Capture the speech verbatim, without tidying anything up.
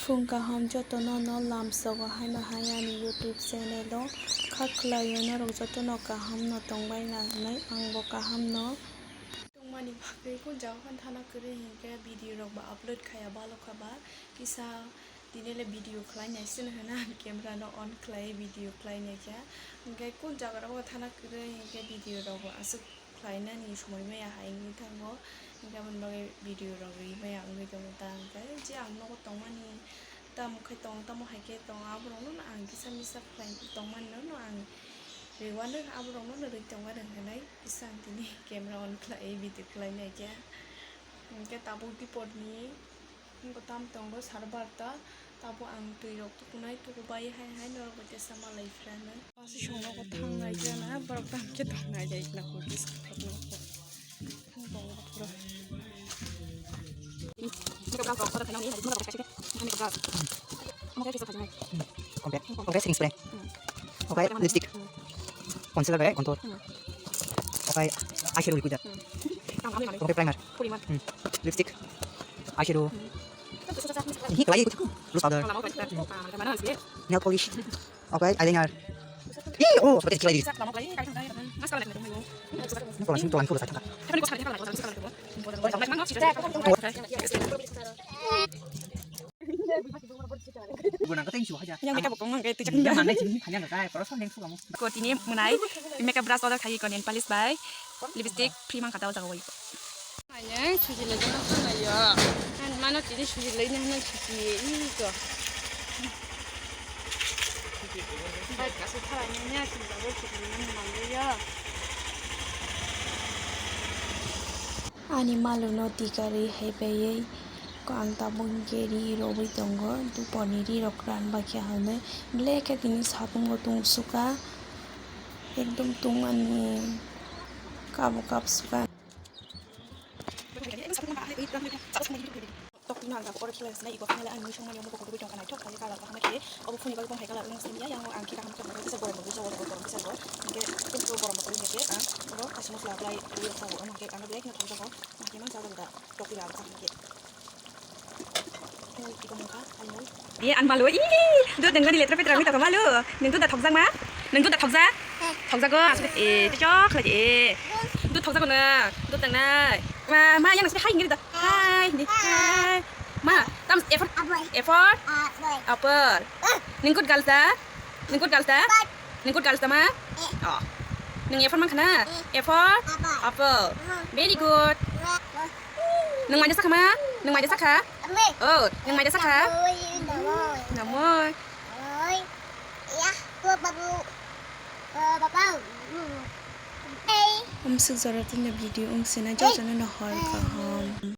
Phung kaham jotono no lamsogo haino hai ani YouTube channel o kha khlaio norok jotono kaham no tongbai na hinwi ang bo kaham no tongmani bagwi kung jaga khan thana kwrwi hinkhe video rok bo upload khaya balo kha ba kisa tini le video khlai nai sino hwna ang camera no on khlai video khlai nai kha hinkhe kung jaga rok thana kwrwi hinkhe video rok bo aswk khlainani somoi maya hai wngwi thango, hinkhe aboni bagwi video rok rwi maya wngwi tongo ta, hinkhe je ang nogo tongmani tamo khe tong, tamo hai khe tong, aborokno ang kisa misa khlai tongmani no ang rwano, aborokno rwi tongmani hinwi kisa ang tini camera on khlai video khlai nai khe, hinkhe tabuk biporni. Bo tam tongo sar barta, tabo ang twi rok tukunai, tukubai hai hai norok bai tesa malai phranwi. Aswk songnogo thangnai jana, borok tam khe tongnai jai na ko, dis khe thekno ko. Thang tongo pura. Compact, compact setting spray. Okai lipstick. Concealer bai contour. Okai eyeshadow liquid. Okai primer. Lipstick. Eyeshadow. Hi, kalai ikut. Loose powder. Nail polish. Okai eyeliner. Ih, oh, seperti kalai diri. Nang kalau langsung tuan full saya tangkap. Yang kita bokong nang kayak tuh. Yang mana sih ini hanya nggak kayak, kalau soal yang suka mau. Ko tini mwnai makeup brush order khai ko nail polish bai lipstick free mang kata jaga wai ko. Hanya suji le jana sana ya. Kan mana tini suji le jana suji ini ko. Bai kasu thala nya suji le jana mana ya. Ani maluno tikarwi hai paiwi ang tabuk hinkhe ri rwui tongo, duporni ri rok ranbaikha hinwi belai khe tini satungo tungsukha, ekdom tungmani kabo kap sukha. Tok twi no ang tabuk oro khela sinai, iko finally ang mui songmani omo bo kotorwi tongkha, naithok khlaiwi colour kaham khe. Obo phone ni bagwi bo hai colour wng simiya, yang ang khe kaham khe kisa gorom rwgwi jago, gorom kisa jago. Hinkhe, kintu gorom bo kwrwi hinkhe ang oro kaisa masla apply rwui rok jago, omo hinkhe ano black no thangjago. Hinkhe ma jago da tok twi rok kaham khe. Iko mungkha almui. Ye ang malu, ih, dud nang gani letra petra wngwi tongkha malu. Nang dud da thokjak ma? Nang dud da thokjak? Thokjago. E, chok khlai e. Dud thokjago na. Dud tangnai. Ma, ma, yang nasi hai ngiri da. Hai, ni, hai. Ma, tam A for, apple. A for? Apple. Apple. Ningkut galta? Ningkut galta? Ningkut galta ma? Oh. Nang A for mang khana? A for? Apple. Apple. Very good. Nang maida sakha ma? Nang maida sakha? Oh, nang maida sakha? Namoi. Amsuk jora tini video wng sina jotono no hor kaham.